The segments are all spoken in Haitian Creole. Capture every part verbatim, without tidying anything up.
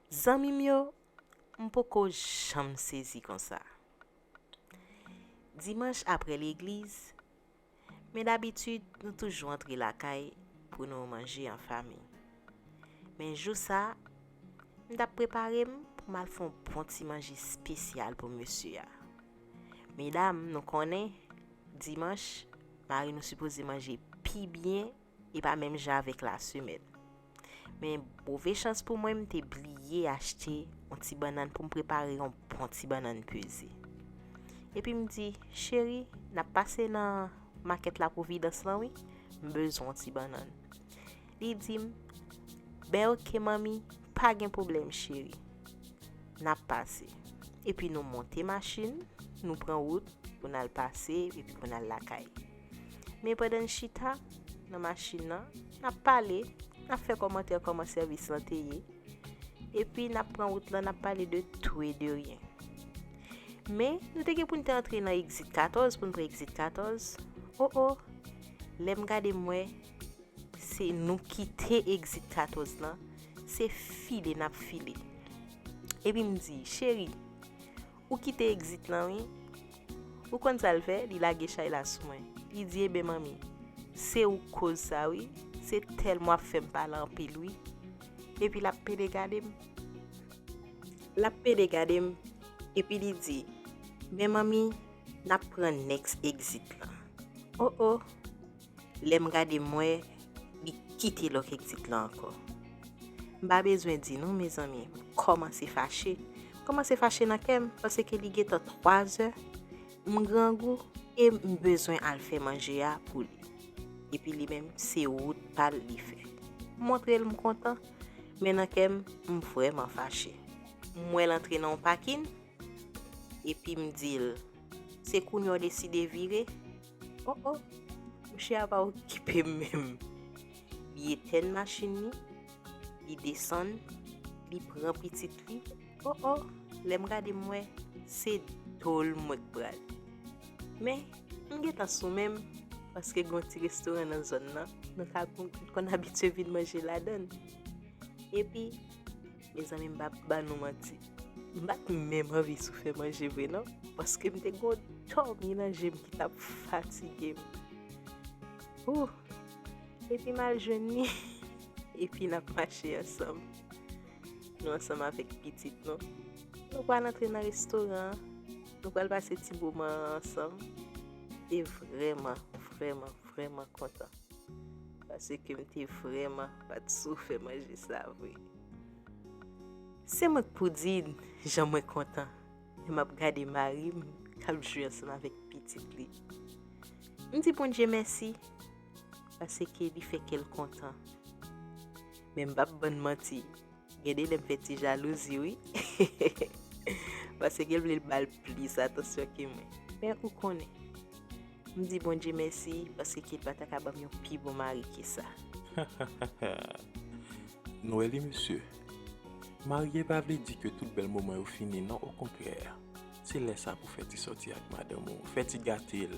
Zanmi m yo, m poko janm sezi konsa. Dimanch apre legliz, men dabitid nou toujou antre lakay pou nou manje an fanmi. Men jou sa, m t ap prepare m pou m al fè yon bon ti manje espesyal pou mesye a. Medam, nou konnen, dimanch, mari nou sipoze manje pi byen e pa menm jan avèk lasemèn. Men move chans pou mwen, m te bliye achte yon ti bannann pou m prepare yon bon ti bannann peze. Epi m di, cheri, n ap pase nan makèt la Pwovidans lan wi, m bezwen yon ti bannann. Li di m, ben oke manmi, pa gen pwoblèm cheri. N ap pase. Epi nou monte machin, nou pran wout pou n al pase epi pou n al lakay. Men pandan n chita nan machin nan, n ap pale, n ap fè kòmantè kòman sèvis lan te ye. Epi n ap pran wout lan, n ap pale de tou e de ryen. Men, nou te gen pou n te antre nan egzit katòz, pou n pran egzit katòz. O o, lè m gade m wè, se nou kite egzit katòz lan, se file n ap file. Epi m di, cheri, ou kite egzit lan wi. Ou konn sa l fè? Li lage chay la sou mwen. Li di, eben manmi, se ou k koz sa wi. Se tèlman w ap fè m pale anpil wi. Epi l ap pede gade m. L ap pede gade m. Epi li di, men manmi, n ap pran next egzit lan. O o, lè m gade m wè, li kite lòk egzit lan ankò. M pa bezwen di nou, mezanmi, m kòmanse fache. M kòmanse fache nan kè m, paske li gentan twazè, m grangou, e m bezwen al fè manje a pou li. Epi li menm, se wout pa l li fè. M montre l m kontan, men nan kè m, m vrèman fache. M wè l antre nan yon pakin, epi m di l, se kounye a w deside vire? O o, mouche a pa okipe m menm. Li etèn machin li, li desann, li pran pitit li. O o, lè m gade m wè, se do l mwen k prale. Men, m gentan sou men m, paske gen yon ti restoran nan zòn nan, nou ka konn abitye vin manje ladan l. Epi, mezanmi, m p ap ba nou manti. M pa t menm anvi sou fè manje vre non, paske m te gen yon dòmi nan je m ki t ap fatige m. Ooh! Epi m al jwenn li, epi n ap mache ansanm. Nou ansanm avèk pitit nou. Nou pral antre nan restoran an, nou pral pase ti moman an ansanm. E vrèman, vrèman, vrèman kontan. Paske m te vrèman pa t sou fè manje sa vre. Se mwen k pou di n jan mwen kontan lè m ap gade mari m k ap jwe ansanm avèk pitit li. M di Bondye mèsi, paske li fè kè l kontan. Men m p ap ban n manti, gen de lè m fè ti jalouzi wi. Paske l vle l ba l plis atansyon ke mwen. Men ou konnen, m di Bondye mèsi paske ke l pa ta ka ban m yon pi bon mari ke sa. Nou wè li mesye. Marye pa vle di ke tout bèl moman yo fini non, okontrè. Se lè sa pou fè ti sòti ak madanm ou, fè ti gate l.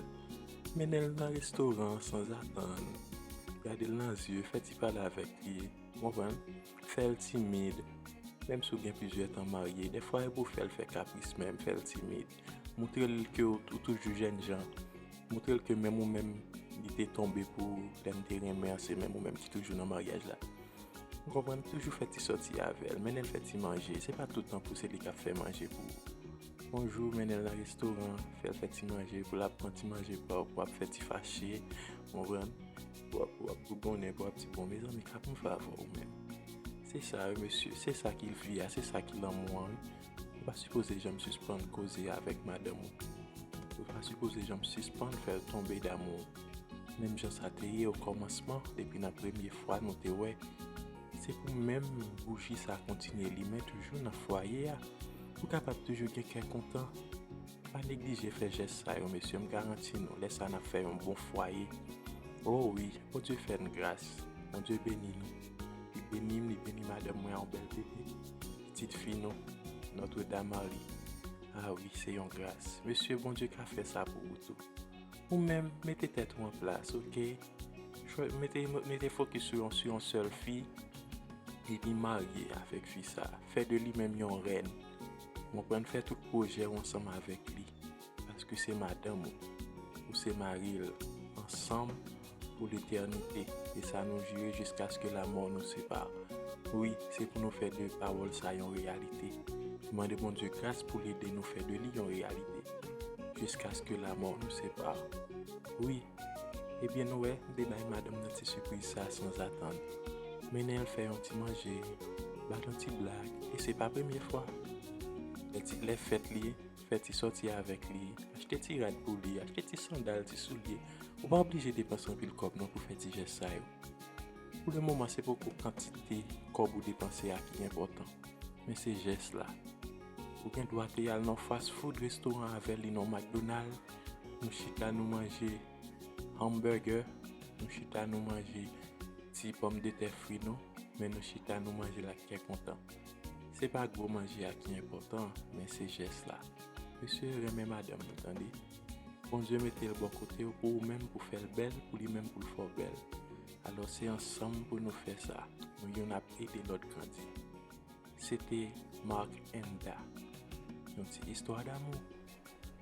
Mennen l nan restoran sanzatann. Gade l nan zye, fè ti pale avèk li. Ou konprann? Fè l timid. Menm si w gen plizyè tan marye, dèfwa e pou w fè l fè kapris menm, fè l timid. Montre l ke w toujou jènjan. Montre l ke menm ou menm li te tonbe pou ou lè m te renmen an, se menm ou menm ki toujou nan maryaj la. Ou konprann? Toujou fè ti sòti avè l, mennen l fè ti manje. Se pa tout tan pou se li k ap fè manje pou ou. Yon jou, mennen l nan restoran, fè l fè ti manje, pou l ap pran ti manje pa w, pou w ap fè ti fache, ou konprann? Pou w ap, pou w ap bougonnen, pou w ap di, bon, mezanmi, k ap yon favò ou menm. Se sa wi, mesye, se sa ki vi a, se sa ki lanmou an wi. Ou pa sipoze janm sispann koze avèk madanm ou. Ou pa sipoze janm sispann fè l tonbe damou ou. Menm jan sa te ye okòmansman, depi nan premye fwa nou te wè. Se pou menm bouji sa kontinye limen toujou nan fwaye a. Pou kapab toujou gen kè kontan. Pa neglije fè jès sa yo, mesye, m garanti nou, lè sa n ap fè yon bon fwaye. O wi, Bondye fè n gras, Bondye beni nou. Li beni m, li beni madanm mwen a yon bèl bebe. Pitit fi nou, Notre Dame Marie. A wi, se yon gras. Mesye, Bondye ka fè sa pou ou tou. Ou menm, mete tèt ou an plas, oke? Chwa- Mete, mete fokis sou yon, sou yon sèl fi. e li marye avèk fi sa. Fè de li menm yon rèn. Ou konprann, fè tout pwojè w ansanm avèk li. Paske se madanm ou, ou se mari l, ansanm pou letènite. E sa nou jire jiskaske lamò nou separe. Wi, se pou nou fè de pawòl sa yon reyalite. Mande Bondye gras pou l ede nou fè de li yon reyalite. Jiskaske lamò nou separe. Wi, ebyen nou wè, m te bay madanm nan ti sipriz sa sanzatann. Mennen l fè yon ti manje, bat yon ti blag, e se pa premye fwa. Lè ti, lè fèt li, fè ti sòti avèk li, achte ti rad pou li, achte ti sandal, ti soulye. Ou pa oblije depanse anpil kòb non pou fè ti jès sa yo. Pou le moman, se poko kantite kòb ou depanse a ki enpòtan, men se jès la. Ou gen dwa te al nan fast food restoran avè li, nan McDonald, nou chita nou manje hamburger, nou chita nou manje ti pòmdetè fri nou, men nou chita nou manje l ak kè kontan. Se pa gwo manje a ki enpòtan, men se jès la. Mesye, renmen madanm nou, tande. Bondye mete l bò kote w pou ou menm, pou fè l bèl, pou li menm, pou l fè w bèl. Alò, se ansanm pou nou fè sa. Nou youn ap ede lòt grandi. Se te Mark Enda. Yon ti istwa damou.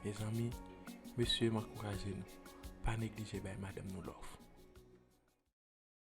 Mezanmi, mesye, m ankouraje nou. Pa neglije bay madanm nou love.